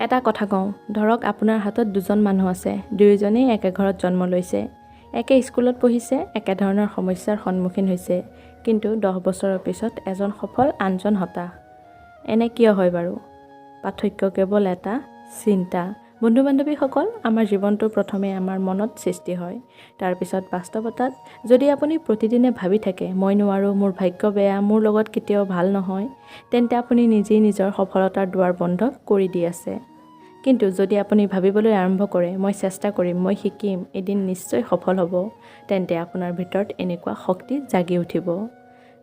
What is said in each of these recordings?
এটা কথা কওঁ, ধৰক আপোনাৰ হাতত দুজন মানুহ আছে। দুয়োজনেই একে ঘৰত জন্ম লৈছে, একে স্কুলত পঢ়িছে, একেধৰণৰ সমস্যাৰ সন্মুখীন হৈছে। কিন্তু 10 বছৰৰ পিছত এজন সফল, আনজন হতাশ। এনে কিয় হয় বাৰু? পাৰ্থক্য কেৱল এটা চিন্তা। বন্ধু বান্ধৱীসকল, আমাৰ জীৱনটো প্ৰথমে আমাৰ মনত সৃষ্টি হয়, তাৰপিছত বাস্তৱতাত। যদি আপুনি প্ৰতিদিনে ভাবি থাকে, "মই নোৱাৰোঁ, মোৰ ভাগ্য বেয়া, মোৰ লগত কেতিয়াও ভাল নহয়", তেন্তে আপুনি নিজেই নিজৰ সফলতাৰ দুৱাৰ বন্ধ কৰি দি আছে। কিন্তু যদি আপুনি ভাবিবলৈ আৰম্ভ কৰে, "মই চেষ্টা কৰিম, মই শিকিম, এদিন নিশ্চয় সফল হ'ব", তেন্তে আপোনাৰ ভিতৰত এনেকুৱা শক্তি জাগি উঠিব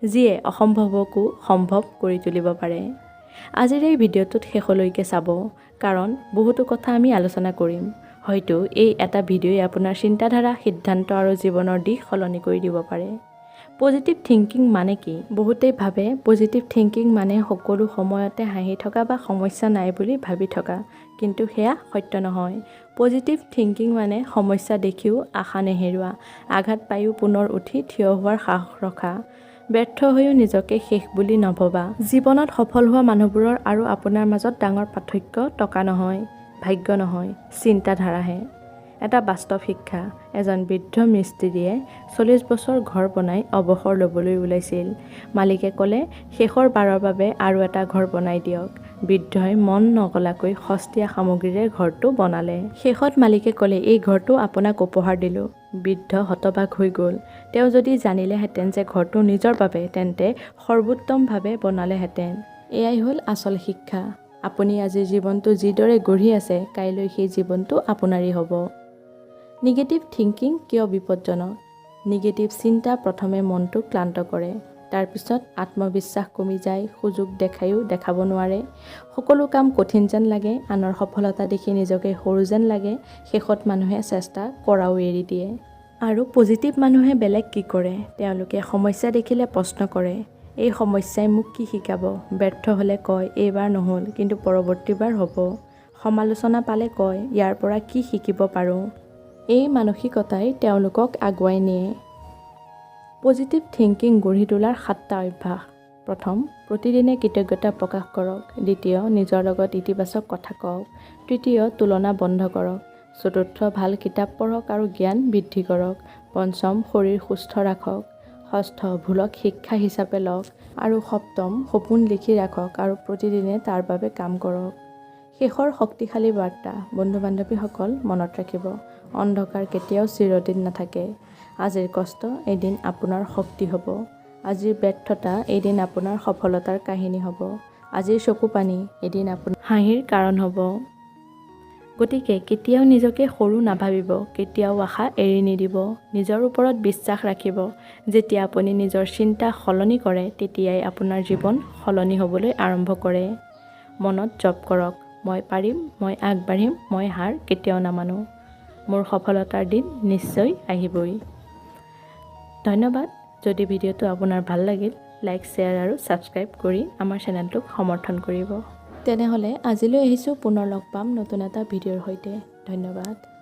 যিয়ে অসম্ভৱকো সম্ভৱ কৰি তুলিব পাৰে। আজিৰ এই ভিডিঅ'টোত শেষলৈকে চাব, কাৰণ বহুতো কথা আমি আলোচনা কৰিম। হয়তো এই এটা ভিডিঅ'ই আপোনাৰ চিন্তাধাৰা, সিদ্ধান্ত আৰু জীৱনৰ দিশ সলনি কৰি দিব পাৰে। পজিটিভ থিংকিং মানে কি? বহুতেই ভাবে পজিটিভ থিংকিং মানে সকলো সময়তে হাঁহি থকা বা সমস্যা নাই বুলি ভাবি থকা। কিন্তু সেয়া সত্য নহয়। পজিটিভ থিংকিং মানে সমস্যা দেখিও আশা নেহেৰুৱা, আঘাত পায়ো পুনৰ উঠি থিয় হোৱাৰ সাহস ৰখা, ব্যৰ্থ হৈও নিজকে শেষ বুলি নভবা। জীৱনত সফল হোৱা মানুহবোৰৰ আৰু আপোনাৰ মাজত ডাঙৰ পাৰ্থক্য টকা নহয়, ভাগ্য নহয়, চিন্তাধাৰাহে। এটা বাস্তৱ শিক্ষা। এজন বৃদ্ধ মিস্ত্ৰীয়ে 40 বছৰ ঘৰ বনাই অৱসৰ ল'বলৈ ওলাইছিল। মালিকে ক'লে, "শেষৰ বাৰৰ বাবে আৰু এটা ঘৰ বনাই দিয়ক।" বৃদ্ধই মন নগলাকৈ সস্তীয়া সামগ্ৰীৰে ঘৰটো বনালে। শেষত মালিকে ক'লে, "এই ঘৰটো আপোনাক উপহাৰ দিলোঁ।" বৃদ্ধ হতবাক হৈ গ'ল। তেওঁ যদি জানিলেহেঁতেন যে ঘৰটো নিজৰ বাবে, তেন্তে সৰ্বোত্তমভাৱে বনালেহেঁতেন। এয়াই হ'ল আচল শিক্ষা। আপুনি আজিৰ জীৱনটো যিদৰে গঢ়ি আছে, কাইলৈ সেই জীৱনটো আপোনাৰেই হ'ব। নিগেটিভ থিংকিং কিয় বিপদজনক? নিগেটিভ চিন্তা প্ৰথমে মনটো ক্লান্ত কৰে। তাৰপিছত আত্মবিশ্বাস কমি যায়। সুযোগ দেখায়ো দেখাব নোৱাৰে। সকলো কাম কঠিন যেন লাগে। আনৰ সফলতা দেখি নিজকে সৰু যেন লাগে। শেষত মানুহে চেষ্টা কৰাও এৰি দিয়ে। আৰু পজিটিভ মানুহে বেলেগ কি কৰে? তেওঁলোকে সমস্যা দেখিলে প্ৰশ্ন কৰে, "এই সমস্যাই মোক কি শিকাব?" ব্যৰ্থ হ'লে কয়, "এইবাৰ নহ'ল, কিন্তু পৰৱৰ্তীবাৰ হ'ব।" সমালোচনা পালে কয়, "ইয়াৰ পৰা কি শিকিব পাৰোঁ?" এই মানসিকতাই তেওঁলোকক আগুৱাই নিয়ে। পজিটিভ থিংকিং গঢ়ি তোলাৰ সাতটা অভ্যাস। প্ৰথম, প্ৰতিদিনে কৃতজ্ঞতা প্ৰকাশ কৰক। দ্বিতীয়, নিজৰ লগত ইতিবাচক কথা কওক। তৃতীয়, তুলনা বন্ধ কৰক। চতুৰ্থ, ভাল কিতাপ পঢ়ক আৰু জ্ঞান বৃদ্ধি কৰক। পঞ্চম, শৰীৰ সুস্থ ৰাখক। ষষ্ঠ, ভুলক শিক্ষা হিচাপে লওক। আৰু সপ্তম, সপোন লিখি ৰাখক আৰু প্ৰতিদিনে তাৰ বাবে কাম কৰক। শেষৰ শক্তিশালী বাৰ্তা। বন্ধু বান্ধৱীসকল, মনত ৰাখিব, অন্ধকাৰ কেতিয়াও চিৰদিন নাথাকে। আজিৰ কষ্ট এদিন আপোনাৰ শক্তি হ'ব। আজিৰ ব্যৰ্থতা এদিন আপোনাৰ সফলতাৰ কাহিনী হ'ব। আজিৰ চকুপানী এদিন আপোনাৰ হাঁহিৰ কাৰণ হ'ব। গতিকে কেতিয়াও নিজকে সৰু নাভাবিব। কেতিয়াও আশা এৰি নিদিব। নিজৰ ওপৰত বিশ্বাস ৰাখিব। যেতিয়া আপুনি নিজৰ চিন্তা সলনি কৰে, তেতিয়াই আপোনাৰ জীৱন সলনি হ'বলৈ আৰম্ভ কৰে। মনত জপ কৰক, "মই পাৰিম, মই আগবাঢ়িম, মই হাৰ কেতিয়াও নামানো। মোৰ সফলতাৰ দিন নিশ্চয় আহিবই।" ধন্যবাদ। যদি ভিডিঅ'টো আপোনাৰ ভাল লাগিল, লাইক, শ্বেয়াৰ আৰু ছাবস্ক্ৰাইব কৰি আমাৰ চেনেলটোক সমৰ্থন কৰিব। তেনেহ'লে আজিলৈ আহিছোঁ। পুনৰ লগ পাম নতুন এটা ভিডিঅ'ৰ সৈতে। ধন্যবাদ।